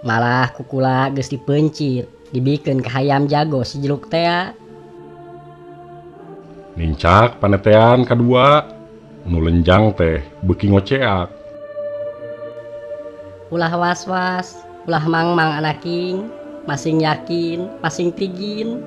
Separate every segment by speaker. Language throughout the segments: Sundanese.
Speaker 1: Malah kukula geus dipeuncit, dibikeun ka hayam jago si jeluk tea.
Speaker 2: Nincak panetean kadua, nu lenjang teh beuki ngoceak.
Speaker 1: Ulah was-was, ulah mangmang anaking, masing yakin, masing tigin.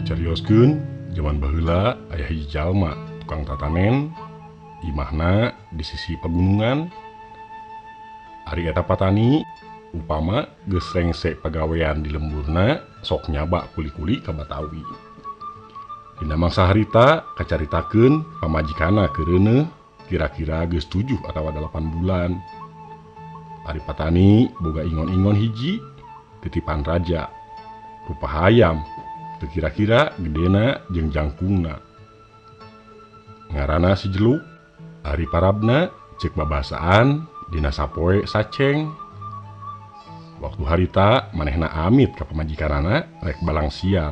Speaker 2: Kacarioskeun jaman baheula aya hiji jalma tukang tatanen, imahna di sisi pagunungan. Ari eta patani upama geus rengse pagawean di lemburna sok nyaba kuli-kuli ka Batawi. Dina mangsa harita kacaritakeun pamajikanna keureuneuh kira-kira geus 7 atawa 8 bulan. Ari patani boga ingon-ingon hiji titipan raja rupa hayam teu kira-kira gedena jeung jangkungna. Ngaranna si Jeluk, ari parabna ceuk babasaan dina sapoe saceng. Waktu harita manehna amit ka pamajikanana rek balang siar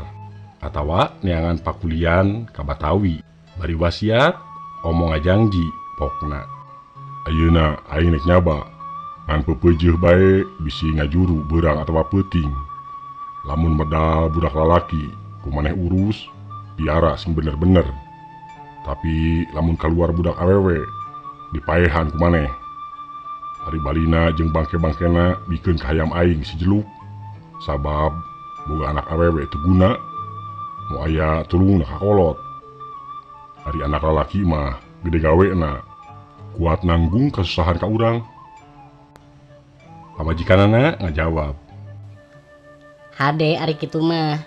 Speaker 2: atawa neangan pakulian ka Batawi. Bari wasiat omong ngajangji pokna. Ayeuna aing rek nyaba ngan peupeujeuh bae bisi ngajuru beurang atawa peuting. Lamun medal budak lalaki ku maneh urus piara sing bener-bener. Tapi lamun kaluar budak awewe dipaehan ku maneh. Ari balina jeung bangke-bangkena bikeun ka hayam aing si Jeluk. Sabab boga anak awewe teu guna, moal aya tulungna ka kolot. Ari anak lalaki mah gede gawena, kuat nanggung kasusahan ka urang. Pamajikanana ngajawab,
Speaker 1: Hade ari kitu mah.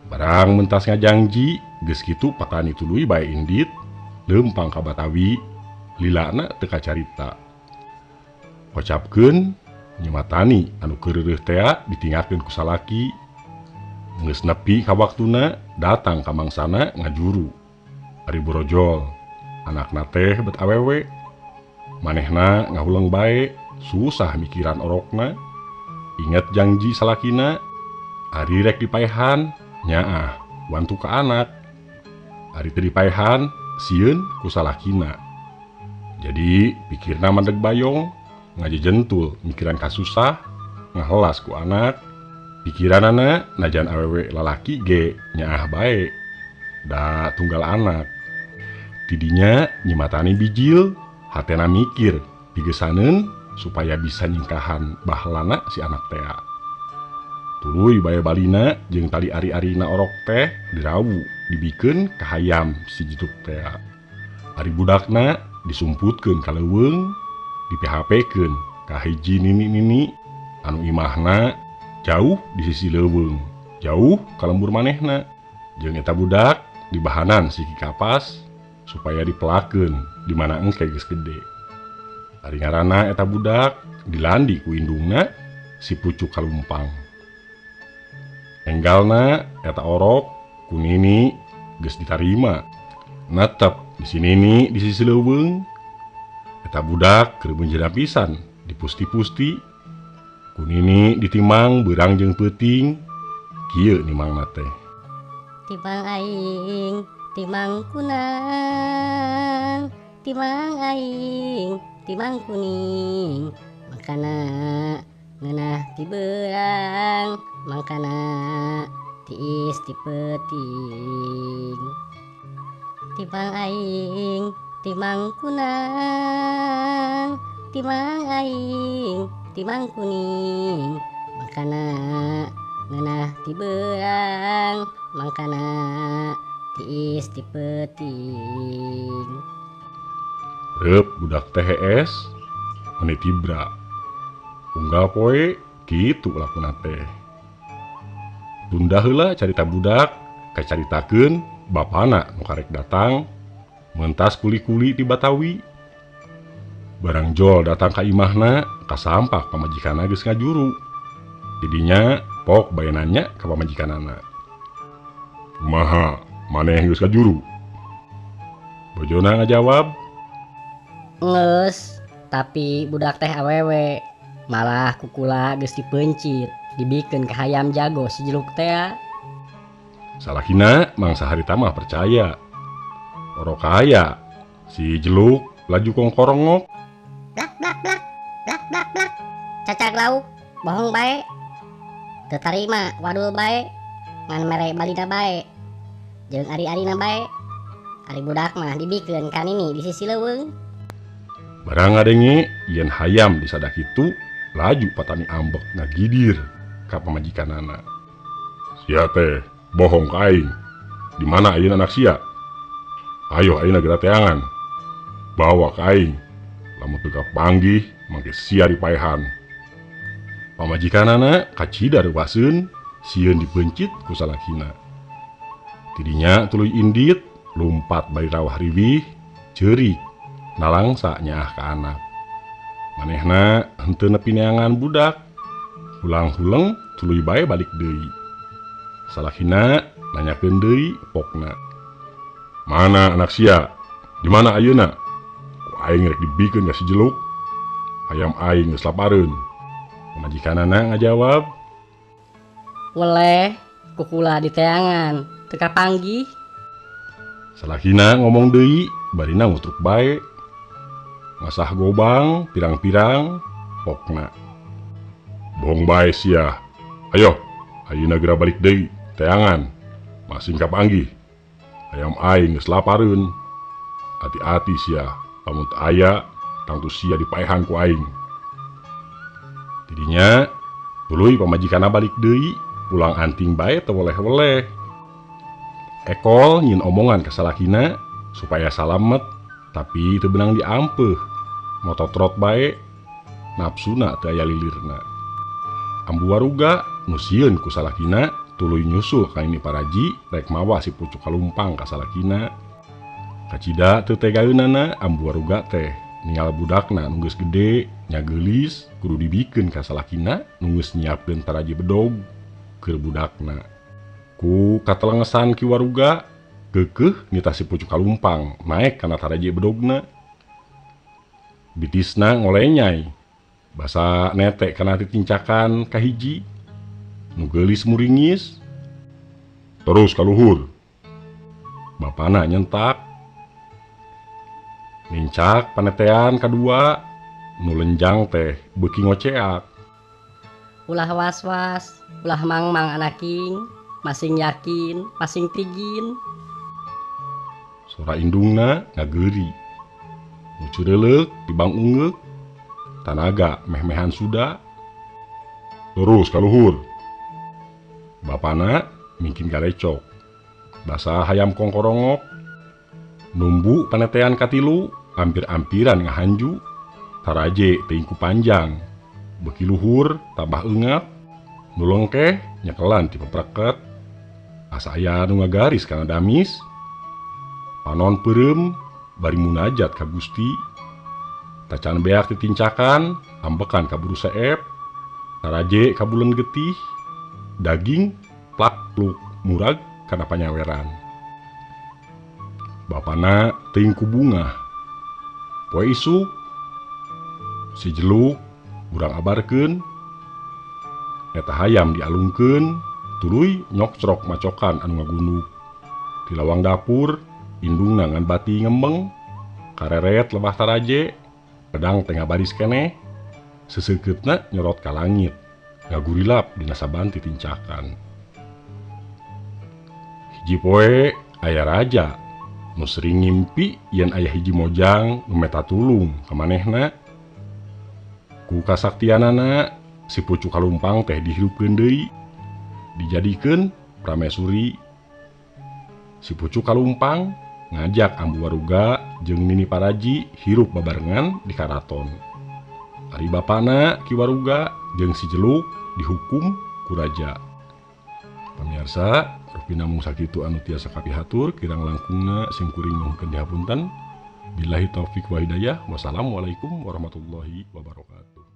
Speaker 2: Barang mentas ngajangji, geus kitu patani tuluy bae indit, leumpang ka Batawi, lilana teu kacarita. Kocapkeun nyimatani anu keureureut tea ditinggalkeun ku salaki. Geus nepi ka waktuna datang ka mangsana ngajuru. Ari borojol, anakna teh bet awewe. Manehna ngahuleng bae, susah mikiran orokna. Ingat janji salakina, ari rek dipaehan, nyaah wantu ka anak. Ari teu dipaehan, sieun ku salakina. Jadi pikirna mandeg bayong, ngajejentul mikiran kasusah, ngahelas ku anak. Pikiranana najan awewe lalaki ge nyaah bae, da tunggal anak. Tidinya nyimatani bijil, hatena mikir pigesaneun supaya bisa nyingkahan bahlana si anak tea. Tuluy bae balina jeung tali ari-arina orok teh dirawu dibikeun ka hayam si jituk tea. Ari budakna disumputkeun ka leuweung, di-PHP-keun ka hiji nini-nini anu imahna jauh di sisi leuweung, jauh ka lembur manehna. Jeung eta budak dibahanan siki kapas supaya dipelakeun di mana engke geus gede. Ari ngaranna eta budak dilandi ku indungna si pucuk kalumpang. Enggalna eta orok ku nini geus ditarima. Netep di si nini di sisi leuweung. Eta budak keur beunjeuna pisan dipusti-pusti. Ku nini ditimang beurang jeung peuting. Kieu nimangna teh.
Speaker 1: Timang aing, timang kunang, timang aing, timang kuning, mangkana ngeunah ti beurang, mangkana tiis ti peuting. Timang aing, timang kunang, timang aing, timang kuning, mangkana ngeunah ti beurang, mangkana tiis ti peuting.
Speaker 2: Reup budak teh hees. Meni tibra. Unggal poe kitu lakuna teh. Tunda heula carita budak kacaritakeun bapana nu karek datang mentas kuli-kuli ti Batawi. Barang Jol datang ka imahna kasampak pamajikanna geus ngajuru. Didinya pok bae nanya ka pamajikanana. Kumaha maneh geus kajuru? Bojona ngajawab,
Speaker 1: Ngeus, tapi budak teh awewe malah kukula geus dipeuncit, dibikeun ka hayam jago si jeluk tea.
Speaker 2: Salakina mangsa harita mah percaya. Orok kaya si jeluk laju kongkorongok.
Speaker 1: Blak blak blak blak blak blak. Cacak lauk bohong bae. Teu tarima wadul bae. Ngan mere balina bae. Jeung ari-arina bae. Ari budak mah dibikeun ka nini di sisi leuweung.
Speaker 2: Barang ngadenge yen hayam disadak kitu, laju patani ambek ngagidir ka pamajikanana. Sia teh bohong ka aing. Di mana ayeuna anak sia? Ayo ayeuna geura teangan. Bawa ka aing. Lamun teu kapanggih mangke sia dipaehan. Pamajikanana kacida reuwaseun sieun dipeuncit ku salakina. Tidinya tuluy indit lumpat bari rawah riwih ceurik nalangsa nyaah ka anak. Manehna henteu nepi neangan budak. Hulang-huleng tuluy bae balik deui. Salakina nanyakeun deui pokna. Mana anak sia? Di mana ayeuna? Ku aing rek dibikeun ka si jeluk. Hayam aing geus lapareun. Pamajikanana ngajawab,
Speaker 1: Weleh, kukula diteangan, teu kapanggih.
Speaker 2: Salakina ngomong deui barina ngutruk bae. Ngasah gobang pirang-pirang pokna. Bohong bae sia. Ayo, ayeuna geura balik deui teangan. Masing kapanggih. Hayam aing geus lapareun. Hati-hati sia, lamun teu aya tangtu sia dipaehan ku aing. Tidinya tuluy pamajikanna balik deui, pulang anting bae teu weleh-weleh. Ekol nyin omongan ka salakina supaya salamet, tapi teu beunang diampeuh. Mototrot bae, nafsuna teu aya lilirna. Ambu waruga nu sieun ku salakina tuluy nyusul ka Nini Paraji rek mawa si pucuk kalumpang ka salakina. Kacida teu tegaeunana ambu waruga teh ningal budakna nu geus gede nya geulis kudu dibikeun ka salakina nu geus nyiapkeun taraje bedog keur budakna. Ku katelengesan Ki Waruga keukeuh nitah si pucuk kalumpang naek kana taraje bedogna. Bitisna ngolenyai basa netek kana titincakan kahiji nu geulis muringis terus kaluhur. Bapana nyentak nincak panetean kadua nu lenjang teh beuki ngoceak.
Speaker 1: Ulah was-was, ulah mang-mang anaking, masing yakin, masing tigin.
Speaker 2: Sora indungna ngageuri. Nu cureuleuk tibang ungeuk, tanaga meh-mehan suda. Terus kaluhur. Bapana mingkin galecok. Basa hayam kongkorongok. Numbu panetean katilu, ampir-ampiran ngahanju. Taraje teingku panjang. Beuki luhur tambah eungap. Nu lengkeh nyekelan ti pepreket. Asa aya nu ngagaris kana damis. Panon peureum bari munajat ka Gusti. Tacan beak titincakan, ambekan kaburu seep. Taraje kabulen getih. Daging plak-pluk murag kana panyaweran. Bapana teuing ku bungah. Poe isuk si jeluk urang abarkeun. Eta hayam dialungkeun, tuluy nyokcrok macokan anu ngagunduk. Di lawang dapur, indungna ngan bati ngembeng, kareret lebah taraje, pedang tengah baris keneh, seseukeutna nyorot ka langit, ngagurilap dina saban titincakan. Hiji poe aya raja nu sering ngimpi yen aya hiji mojang nu meta tulung ka manehna. Ku kasaktianana si pucuk kalumpang teh dihirupkeun deui, dijadikeun pramesuri. Si pucuk kalumpang ngajak Ambu Waruga jeung Nini Paraji hirup babarengan di karaton. Ari bapana Ki Waruga jeung si Jeluk dihukum ku raja. Pamirsa, rupina mung sakitu anu tiasa kapihatur, kirang langkungna sim kuring nyuhunkeun dihapunten. Billahi taufik wa hidayah. Wassalamualaikum warahmatullahi wabarakatuh.